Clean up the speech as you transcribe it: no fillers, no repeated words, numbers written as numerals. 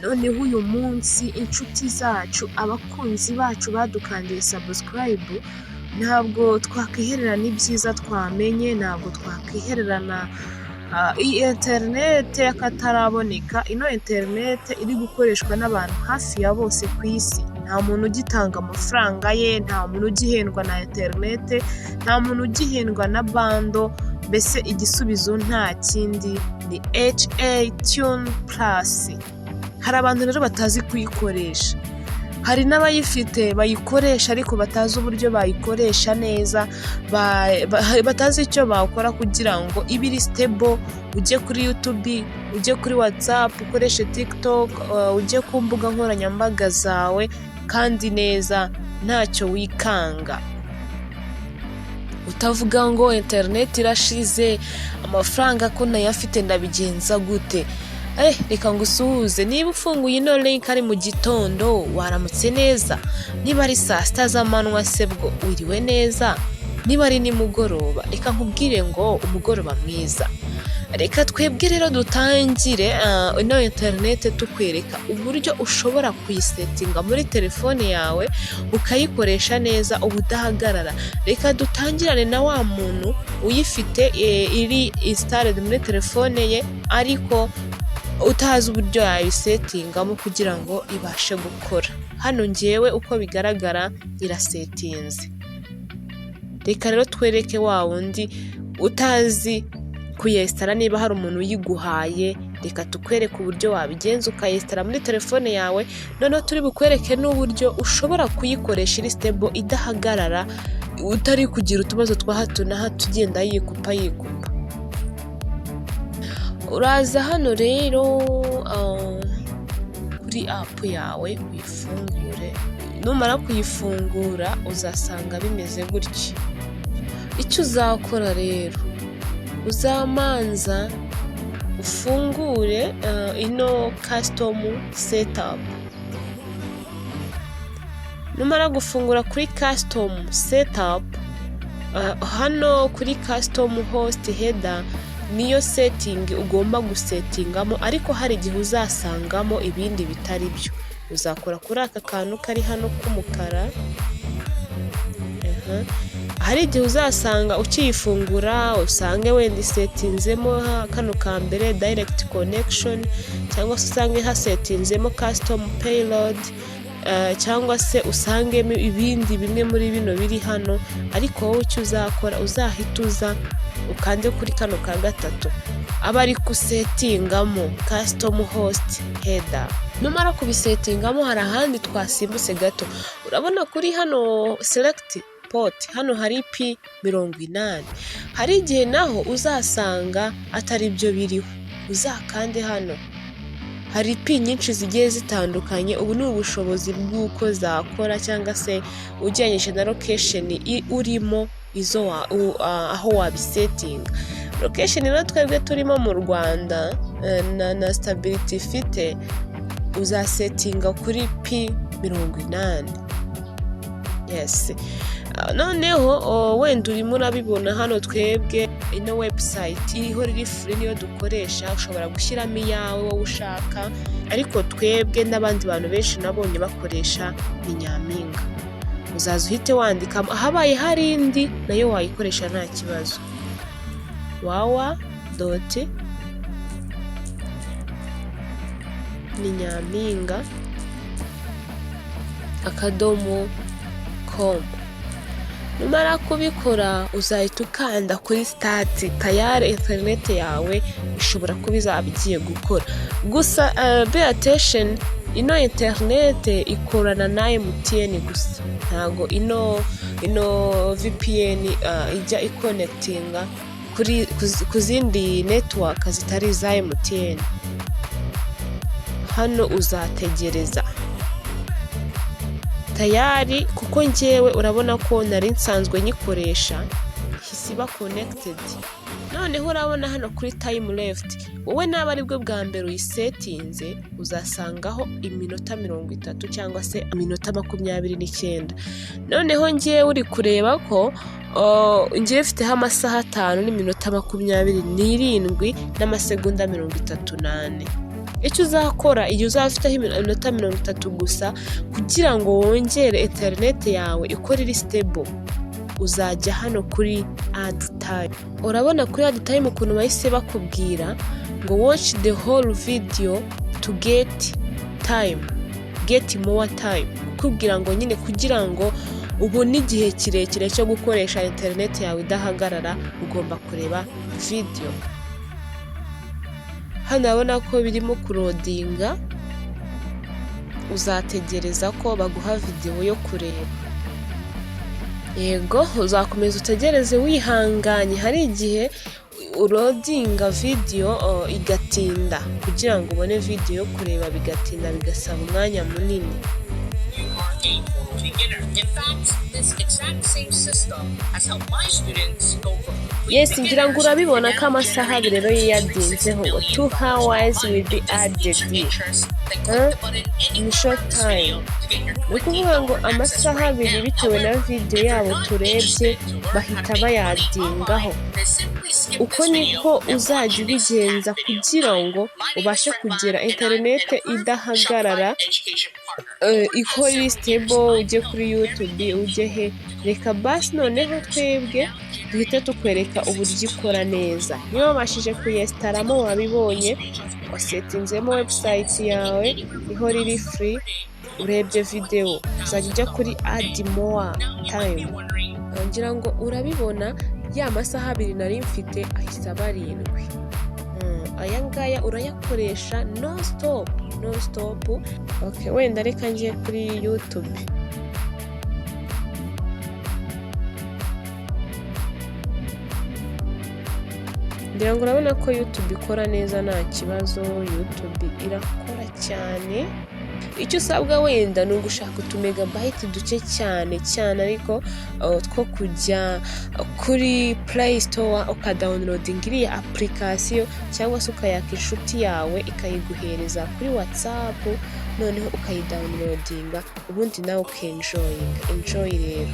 Noneho uyu munsi, inshuti zacu, abakunzi bacu badukandiye subscribe, ntabwo twakwihererana ibyiza twamenye, ntabwo twakwihererana iyi interinete y'akataraboneka, ino interinete iri gukoreshwa n'abantu hafi ya bose ku isi. Nta muntu ugitanga amafaranga ye, nta muntu ugihendwa na interinete, nta muntu ugihendwa na bundle. Mbese igisubizo nta kindi, ni HA Tune Plus. Hari abantu rero batazi kuyikoresha, hari n'abayifite bayikoresha ariko batazi uburyo bayikoresha neza, batazi icyo bakora kugira ngo ibe iri stable. Ujye kuri YouTube, ujye kuri WhatsApp, ukoreshe TikTok, ujye ku mbuga nkoranyambaga zawe kandi neza, ntacyo wikanga, utavuga ngo interineti irashize, amafaranga ko ntayafite, ndabigenza gute? Reka ngusuhuze. Niba ufunguye ino link ari mu gitondo, waramutse neza. Niba ari saa 6 z'amanywa se bwo wiriwe neza? Niba ari nimugoroba, reka nkubwire ngo umugoroba mwiza. Reka twebwe rero dutangire ino interineti tukwereka uburyo ushobora kuyisetinga muri telefone yawe, ukayikoresha neza ubudahagarara. Reka dutangirane na wa muntu uyifite, iri installed muri telefone ye, ariko utazi uburyo yayisetingamo kugira ngo ibashe gukora. Hano ngewe uko bigaragara irasetinze. Reka rero twereke wa wundi utazi kuyesitara. Niba hari umuntu uyiguhaye, reka tukwereke uburyo wabigenza ukayesitara muri telefone yawe. Noneho turi bukwereke n'uburyo ushobora kuyikoresha iri stable, idahagarara, utari kugira utubazo twa hato na hato, ugenda yikupa yikupa. Uraza hano rero kuri app yawe, uyifungure. Numara kuyifungura uzasanga bimeze gutya. Icyo uzakora rero, uzamanza ufungure ino custom setup. Numara gufungura kuri custom setup, hano kuri custom host header niyo setting ugomba gusetingamo, ariko hari igihe uzasangamo ibindi bitari byo. Uzakora kuri aka kantu kari hano k'umukara. Hari igihe uzasanga ukiyifungura usange wenda isetinzemo kano ka mbere, direct connection, cyangwa se usange hasetinzemo custom payload, cyangwa se usangemo ibindi bimwe muri bino biri hano. Ariko wowe icyo uzakora, uzahita uza ukande kuri kano ka gatatu, aba ari kusetingamo custom host header. Numara kubisetingamo, hari ahandi twasimbutse gato. Urabona kuri hano select port, hano hari P 80. Hari igihe naho uzasanga atari byo biriho. Uzakande hano, hari P nyinshi zigiye zitandukanye. Ubu ni ubushobozi bw'uko zakora, cyangwa se ugereranyije na location urimo, izo aho wabisetinga. Location rero twebwe turimo mu Rwanda na stability ifite, uzasetinga kuri P 80. Yes. Noneho wenda urimo urabibona hano, twebwe ino website iriho riri free, niyo dukoresha. Ushobora gushyiramo iyawe wowe ushaka, ariko twebwe n'abandi bantu benshi nabonye bakoresha ni Nyampinga. Uzaza uhite wandikamo, ahabaye hari indi nayo wayikoresha nta kibazo. www.ninyampinga.com. Numara kubikora uzahita ukanda kuri start. Tayari interineti yawe ishobora kuba izaba igiye gukora. Gusa be attention, ino interineti ikorana na MTN gusa, ntago ino VPN ijya ikonekitinga ku zindi network zitari iza MTN. Hano uzategereza tayari, kuko ngewe urabona ko nari nsanzwe nyikoresha, ihise iba connected. Noneho urabona hano kuri time left, wowe naba aribwo bwa mbere uyisetinze uzasangaho iminota 30 cyangwa se iminota 29. Noneho ngewe uri kureba ko ngewe mfiteho amasaha 5 n'iminota 27 n'amasegonda 34. Icyo uzakora igihe uzaba ufiteho iminota 30 gusa, kugira ngo wongere interineti yawe ikore iri stable, uzajya hano kuri add time. Urabona kuri add time ukuntu bahise bakubwira ngo "Watch the whole video to get time, get more time", kukubwira ngo nyine kugira ngo ubone igihe kirekire cyo gukoresha interineti yawe idahagarara, ugomba kureba video. Hano urabona ko birimo kuloadinga, uzategereza ko baguha video yo kureba. Yego, uzakomeza utegereze wihanganye. Hari igihe uloadinga video igatinda, kugira ngo ubone video yo kureba bigatinda, bigasaba umwanya munini. You are a total beginner. In fact, this exact same system has helped my students go from complete Yes, ngira ngo urabibona ko amasaha 2 rero yiyadinzeho ngo 2 hours will be added in short time. Ni ukuvuga ngo amasaha 2, bitewe na video yabo turebye, bahita bayadingaho. Uko niko uzajya ubigenza kugira ngo ubashe kugira interinete idahagarara, ikora iri stable, ujye kuri YouTube, ujye he. Reka basi noneho twebwe duhite tukwereka uburyo ikora neza. Niba wabashije kuyinstallamo, wabibonye, wasettinzemo website yawe ihora iri free, urebye video, uzajya ujya kuri add more time. Ngira ngo urabibona, ya masaha 2 nari mfite ahise aba 7. Aya ngaya urayakoresha no stop, no stop. Okay, wenda reka njye kuri YouTube. Ngira ngo urabona ko YouTube ikora neza, nta kibazo. YouTube irakora cyane. Icyo usabwa wenda ni ugushaka utumegabyte duke cyane cyane, ariko two kujya kuri Play Store ukadownloadinga iriya application, cyangwa se ukayaka inshuti yawe ikayiguhereza kuri WhatsApp, noneho ukayidownloadinga, ubundi nawe ukenjoyinga. Enjoy rero.